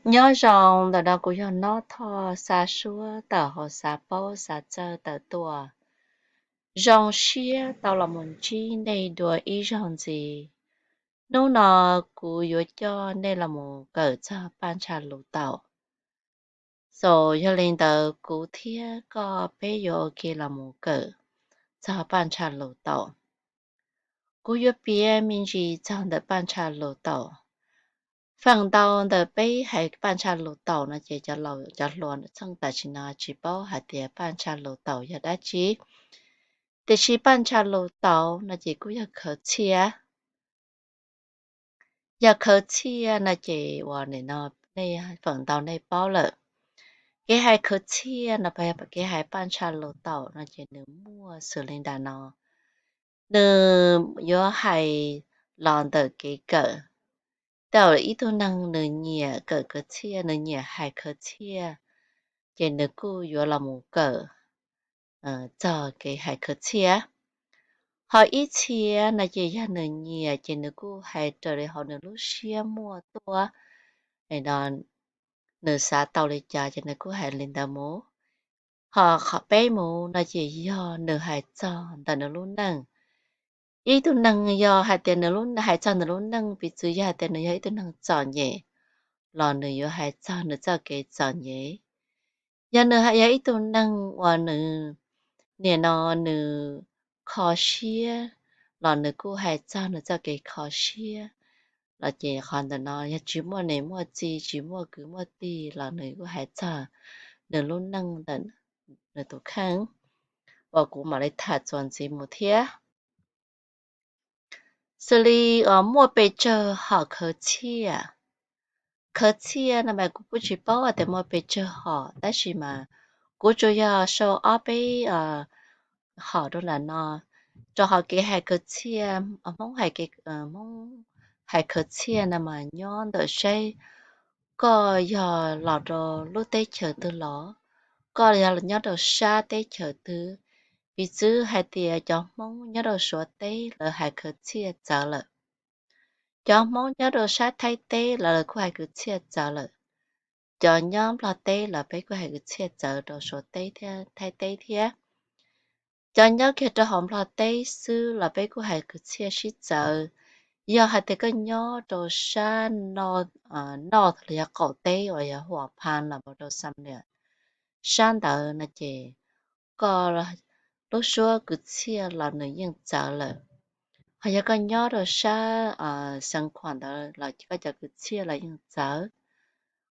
Nyob zoo, ntawm no kuv yog Nob Thoj xa suab tawm hauv xav paub xav txawj tawm tuaj. Zoo siab tau los mus ntsib nej dua ib zaug ntxiv. Hnub no kuv yuav coj nej los mus kawm txog paj ntsha lus taum. Xaus yog li ntawd kuv thiab koj peb yuav ua ke los mus kawm txog paj ntsha lus taum. Kuv yuav piav me ntsis txog ntawm paj ntsha lus taum. Feem ntau ntawm peb hais paj ntsha lus taum no ces cov laus cov hluas txheej tam sim no tsis paub hais tias paj ntsha lus taum yog dab tsi. Tiam sis paj ntsha lus taum no ces kuj yog khawv txhiaj. Yog khawv txhiaj no ces uas nim no nej feem ntau nej paub lawm. Kev hais khawv txhiaj no, kev hais paj ntsha lus taum no ces nws muaj xws li ntawm no. Nws yuav hais los ntawm kev kawm. Thaum ib tug neeg nws nyiam kawm khawv txhiaj, nws nyiam hais khawv txhiaj, ces nws kuj yuav los mus kawm txog kev hais khawv txhiaj. Ho ib txhia no ces yog nws nyiam ces nws kuj hais raws li hauv nws lub siab muaj tuaj, nws xav tau li cas ces nws kuj hais li ntawd mus. Ho qhov peb mus no ces yog nws hais txog ntawm nws lub neej. Ib tug neeg yog hais tias nws hais txog nws lub neej, piv txwv yog hais tias nws yog ib tug neeg txom nyem los nws yuav hais txog nws txoj kev txom nyem. Yog nws yog ib tug neeg uas nws nim no nws kho siab los nws kuj hais txog nws txoj kev kho siab. Los ces qhov ntawm no yog tsis muaj niam muaj txiv, tsis muaj kwv muaj tij los nws kuj hais txog nws lub neej ntawm nws tus kheej uas kuv mam li tham txuas ntxiv mus thiab. Xws li muaj pes tsawg hom khawv txhiaj. Khawv txhiaj no mas kuv kuj tsis paub tias muaj pes tsawg hom, tab sis mas kuv tsuas yog sau ob peb hom rau ntawm no, rau qhov kev hais khawv txhiaj, Hmoob hais, Hmoob hais khawv txhiaj no mas nyob ntawm saib koj yog los rau lub teb chaws twg los, koj yog nyob rau sab teb chaws twg. Piv txwv hais tias cov Hmoob nyob rau Suav teb lawv hais khawv txhiaj txawv lawm. Cov Hmoob nyob rau sab Thaib teb los lawv kuj hais khawv txhiaj txawv lawm. Cov nyob Nplog teb los peb kuj hais khawv txhiaj txawv rau Suav teb thiab Thaib teb thiab. Cov nyob kiag rau hauv Nplog teb xwb los peb kuj hais khawv txhiaj sib txawv. Yog hais tias koj nyob rau sab north los yog qaum teb uas yog Huam Phan los mus rau Xam Liam, sab ntawd no ces koj lub suab khawv txhiaj los nws yeej txawv lawm. Ho yog koj nyob rau sab Xeev Khuam ntawd los koj cov khawv txhiaj los yeej txawv.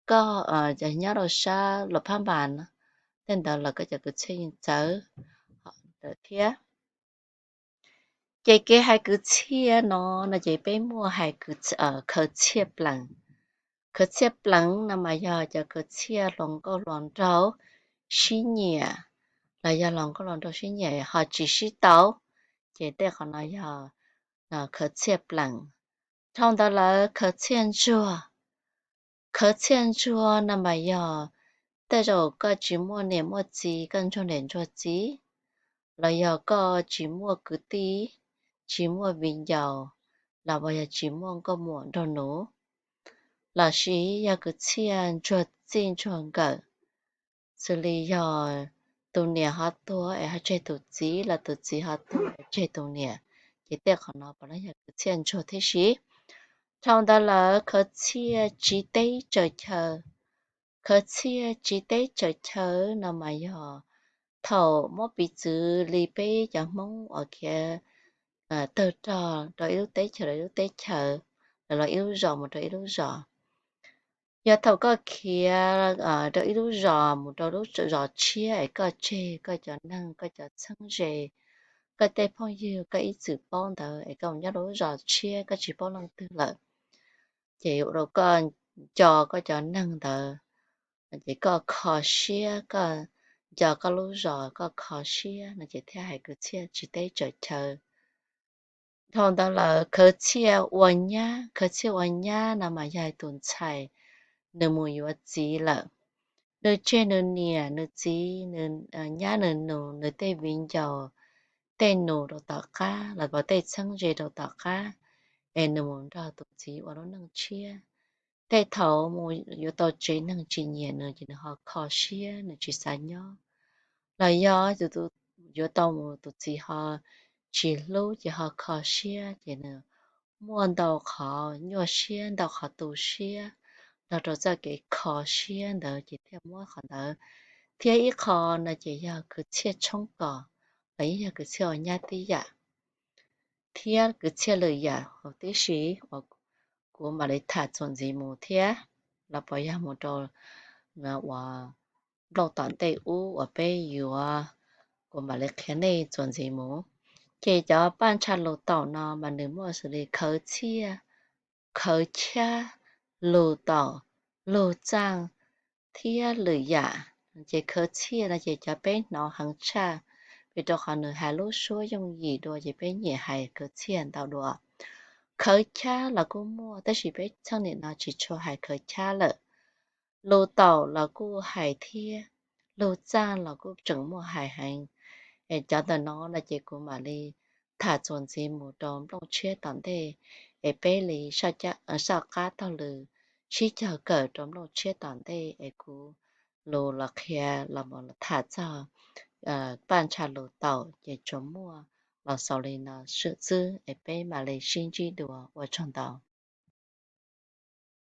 Koj nyob rau sab Luam Phab Npas tej ntawd los koj cov khawv txhiaj yeej txawv thiab. Ces kev hais khawv txhiaj no no ces peb muaj hais khawv txhiaj plees. Khawv txhiaj plees no mas yog cov khawv txhiaj hluas nkauj hluas nraug sib nyiam los yog hluas nkauj hluas nraug sib nyiam ho tsis sib tau, ces tej qhov no yog khawv txhiaj plees. Dhau ntawd lawm khawv txhiaj ntsuag. Khawv txhiaj ntsuag no mas yog tej zaum koj tsis muaj niam muaj txiv, koj ntsuag niam ntsuag txiv, los yog koj tsis muaj kwv tij, tsis muaj viv ncaus, los yog tsis muaj nkauj muam nraug nus, los sis yog khawv txhiaj ntsuag txij ntsuag nkawm, xws li yog tus niam ho tuag es ho tseg tus txiv, los tus txiv ho tuag tseg tus niam, ces tej qhov no puav leej yog khawv txhiaj ntsuag tib si. Dhau ntawd lawm khawv txhiaj tsiv teb tsaws chaw. Khawv txhiaj tsiv teb tsaws chaw no mas yog thaum muab piv txwv li peb cov Hmoob uas khiav tawg rog rau ib lub teb chaws rau ib lub teb chaws, los los ib lub zos mus rau ib lub zos. Yog thaum koj khiav rau ib lub zos mus rau lub zos tshiab es koj tseg koj cov neeg, koj cov txheeb ze, koj tej phooj ywg koj ib txwm paub ntawd es koj mus nyob rau lub zos tshiab koj tsis paub leej twg lawm, ces ua rau koj nco koj cov neeg ntawd, ces koj kho siab, koj nco koj lub zos koj kho siab no ces thiaj hais khawv txhiaj tsiv teb tsaws chaw. Dhau ntawd lawm khawv txhiaj ua nyab. Khawv txhiaj ua nyab no mas yog tus ntxhais nws mus yuav txiv lawm, nws tseg nws niam nws txiv, nws nyab nws nus, nws tej viv ncaus, tej nus rau tom qab los yog tej txheeb ze rau tom qab, es nws mus nrog tus txiv ua lub neej tshiab. Tej thaum mus yuav tau tsev neeg tsis nyiam nws ces nws ho kho siab, nws tsis xav nyob. Los yog tus, yuav tau mus tus txiv ho tsis hlub ces ho kho siab, ces nws muaj ntau qhov nyuaj siab, ntau qhov tu siab, nrog rau txoj kev kho siab ntawd ces thiaj muab qhov ntawd. Thiab ib qho no ces yog kwv txhiaj tshoob kos, los yeej yog kwv txhiaj ua nyab tib yam, thiab kwv txhiaj lwm yam huv tib si uas kuv mam li tham txuas ntxiv mus thiab, los puas yog mus rau uas nplooj tom ntej ub uas peb yuav, kuv mam li qhia nej txuas ntxiv mus. Ces cov paj ntsha lus taum no mas nws muaj xws li khawv txhiaj, khawv chab, lus taum, lus txaaj thiab lwm yam. Ces khawv txhiaj no ces cov peb hnov heev tshaj, vim rau qhov nws hais lub suab yooj yim dua ces peb nyiam hais khawv txhiaj ntau dua. Khawv chab los kuj muaj tab sis peb txheej niam no tsis tshua hais khawv chab lawm. Lus taum los kuj hais thiab, lus txaaj los kuj tseem muaj hais heev. Es cov ntawm no no ces kuv mam li tham txuas ntxiv mus rau nplooj tshiab tom ntej, es peb li soj qab taug lw sib cog kawm rau nplooj tshiab tom ntej es kuv lus los qhia los tham txog paj ntsha lus taum ces tsuas muaj los xaus li no xwb es peb mam li sib ntsib dua, ua tsaug ntau.